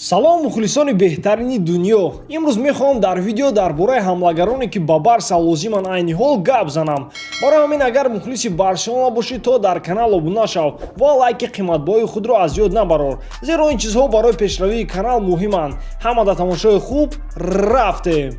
Салом, мухлисони беҳтарини дунё! Имрӯз мехоҳам дар видео дар бораи ҳамлагароне, ки ба Барса лозиманд, айни ҳол гап занам. Барои ҳамин, агар мухлиси Барселона бошӣ, то дар канал обуна шав ва лайки қиматбоҳои худро аз ёд набарор, зеро ин чизҳо барои пешравии канал муҳиманд. Ҳамада тамошои хуб, рафтем!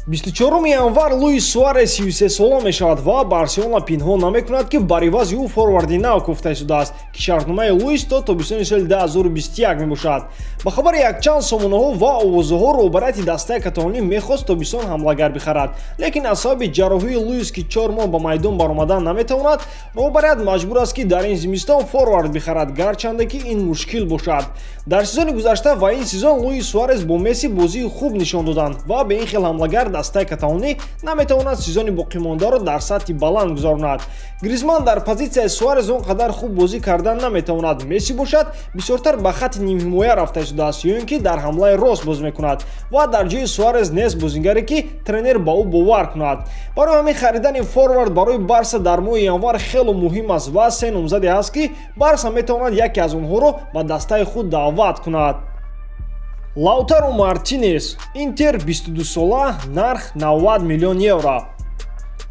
24 январ Луис Суарес 33 сола мешавад ва Барселона пинҳон намекунад, ки бар ивази ӯ форварди нав кофта шудааст, ки шартномаи Луис то тобистони соли 2021 мебошад. Ба хабари якчанд сомонаҳо ва овозаҳо, роҳбарияти дастаи каталонӣ мехост тобистон ҳамлагар бихарад, лекин аз сабаби ҷарроҳии Луис, ки 4 моҳ ба майдон баромадан наметавонад, роҳбарият маҷбур аст, ки дар ин зимистон форвард бихарад, гарчанде ки ин мушкил бошад. Дар сезони гузашта ва ин сезон Луис Суарес бо Месси бозии хуб нишон доданд ва бе ин хел ҳамлагар дастаи каталонӣ наметавонад сезони боқимондаро дар сатҳи баланд гузаронад. Гризман дар позитсияи Суарез он қадар хуб бозӣ кардан наметавонад. Месси бошад, бисёртар ба хатти нимҳимоя рафта шудааст ё ин ки дар ҳамлаи рост боз мекунад ва дар ҷои Суарез нест бозингаре, ки тренер ба ӯ бовар кунад. Барои ҳамин харидани форвард барои Барса дар моҳи январ хело муҳим аст ва се номзаде ҳаст, ки Барса метавонад яке аз онҳоро ба дастаи худ даъват кунад. Лаутаро Мартинес, Интер, 22 сола, нарх 90 миллион евро.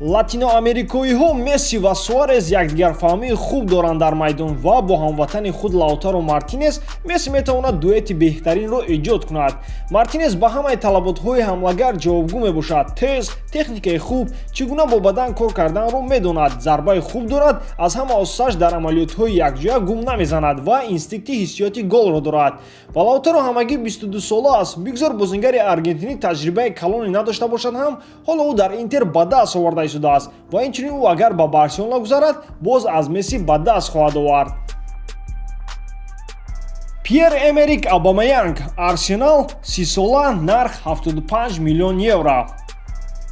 Латиноамерикоиҳо Месси ва Суарез якдигарфаҳмии хуб доранд дар майдон ва бо ҳамватани худ Лаутаро Мартинес Месси метавонад дуэти беҳтаринро эҷод кунад. Мартинес ба ҳамаи талаботҳои ҳамлагар ҷавобгӯ мебошад: тез, техникаи хуб, чӣ гуна бо бадан кор карданро медонад, зарбаи хуб дорад, аз ҳама осусаш дар амалиётҳои якҷоя гум намезанад ва инстинкти ҳиссиёти голро дорад. Ва Лаутаро ҳамагӣ 22 сола аст. Бигзор бозингари аргентинӣ таҷрибаи калоне надошта бошад ҳам, ҳоло ӯ дар Интер ба даст оварда шудааст ва инчунин ӯ агар ба Барселона гузарад, боз аз Месси ба даст хоҳад овард. Пьер Эмерик Абамаянг, Арсенал, 30 сола, нарх 75 миллион евро.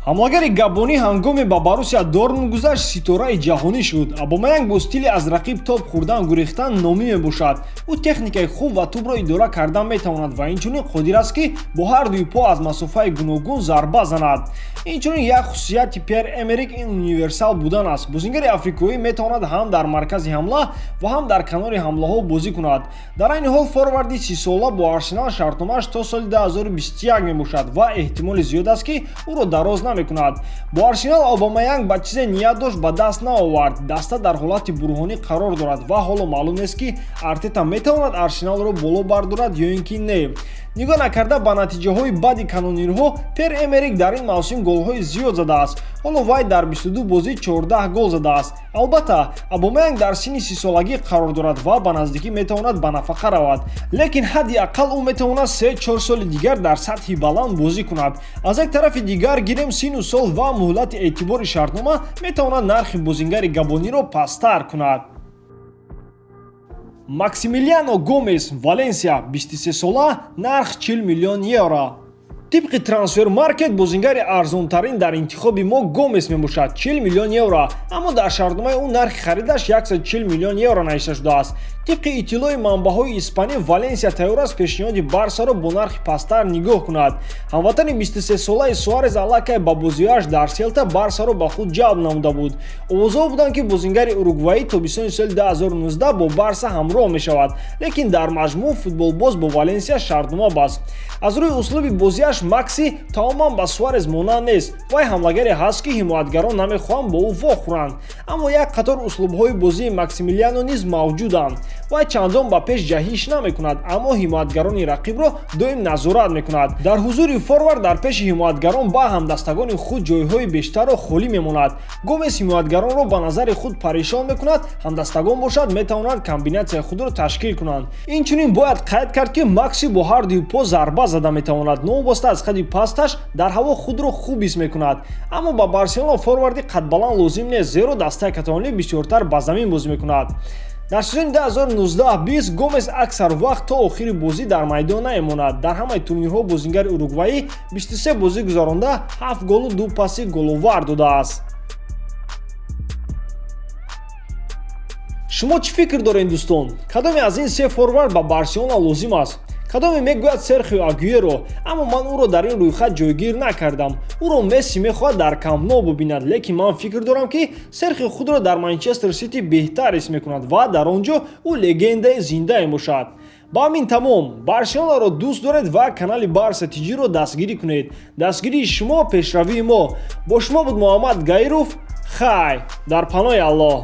Ҳамлагари габонӣ ҳангоме ба Боруссия Дортмунд гузашт, ситораи ҷаҳонӣ шуд. Абомаянг бо стили аз рақиб топ хӯрдан гурехтан номӣ мебошад. Ӯ техникаи хуб ва тӯбро идора кардан метавонад ва инчунин қодир аст, ки бо ҳар дуи по аз масофаи гуногун зарба занад. Инчунин як хусусияти Пьер Эмерик ин универсал будан аст. Бозингари африкоӣ метавонад ҳам дар маркази ҳамла ва ҳам дар канори ҳамлаҳо бозӣ кунад. Дар айни ҳол форварди 30сола бо Арсенал шартномааш то соли 2021 мебошад ва эҳтимоли зиёд аст, ки ӯро дароз намекунад. Бо Арсенал Обамаянг ба чизе ният дошт, ба даст наовард. Даста дар ҳолати буҳронӣ қарор дорад ва ҳоло маълум нест, ки Артета метавонад Арсеналро боло бардорад ё ин ки не. Нигоҳ накарда ба натиҷаҳои бади канонирҳо, Пер Эмерик дар ин мавсим голҳои зиёд задааст. Ҳоло вай дар 22 бозӣ 14 гол задааст. Албатта, Абомаянг дар синни 30солагӣ қарор дорад ва ба наздикӣ метавонад ба нафақа равад, лекин ҳадди ақал ӯ метавонад 3-4 соли дигар дар сатҳи баланд бозӣ кунад. Аз як тарафи дигар гирем, синну сол ва муҳлати эътибори шартнома метавонад нархи бозингари габониро пасттар кунад. Максимилиано Гомес, Валенсия, 23 сола, нарх 40 миллион евро. Тибқи Трансфер Маркет, бозингари арзонтарин дар интихоби мо Гомес мебошад, 40 миллион евро, аммо дар шартномаи ӯ нархи харидаш 140 миллион евро навишта шудааст. Тибқи иттилои манбаъҳои испанӣ, Валенсия тайёр аст пешниҳоди Барсаро бо нархи пасттар нигоҳ кунад. Ҳамватани 23солаи Суарез аллакай ба бозиҳояш дар Селта Барсаро ба худ ҷалб намуда буд. Овозҳо буданд, ки бозингари уругваӣ тобистони соли 2019 бо Барса ҳамроҳ мешавад, лекин дар маҷмӯъ футболбоз бо Валенсия шартнома баст. Аз рӯи услуби бозиаш Макси тамоман ба Суарез монанд нест. Вай ҳамлагаре ҳаст, ки ҳимоятгарон намехоҳанд бо ӯ вохӯранд, аммо як қатор услубҳои бозии Максимилиано низ мавҷуданд. Вай чандон ба пеш ҷаҳиш намекунад, аммо ҳимоятгарони рақибро доим назорат мекунад. Дар ҳузури форвард дар пеши ҳимоятгарон ба ҳамдастагони худ ҷойҳои бештарро холӣ мемонад. Гомес ҳимоятгаронро ба назари худ парешон мекунад, ҳамдастагон бошад, метавонанд комбинатсияи худро ташкил кунанд. Инчунин бояд қайд кард, ки Макси бо ҳар дуи по зарба зада метавонад. Новобаста аз қади пасташ, дар ҳаво худро хуб ҳис мекунад. Аммо ба Барселона форварди қадбаланд лозим нест, зеро дастаи каталонӣ бисёртар ба замин бозӣ мекунад. Дар сезони 2019-20 Гомес аксар вақт то охири бозӣ дар майдон намемонад. Дар ҳамаи турнирҳо бозингари уругваӣ 23 бозӣ гузаронда, 7 голу 2 паси головар додааст. Шумо чӣ фикр доред, дӯстон? Кадоме аз ин се форвард ба Барселона лозим аст? Кадоме мегӯяд Серхио Агуеро, аммо ман ӯро дар ин рӯйхат ҷойгир накардам. Ӯро Месси мехоҳад дар Камп Но бубинад, лекин ман фикр дорам, ки Серхио худро дар Манчестер Сити беҳтар ҳис мекунад ва дар он ҷо ӯ легендаи зиндае мебошад. Ба ҳамин тамом. Барселонаро дӯст доред ва канали Барса Тиҷиро дастгирӣ кунед. Дастгирии шумо пешравии мо. Бо шумо буд Муҳаммад Гаиров. Хай, дар паноҳи Аллоҳ.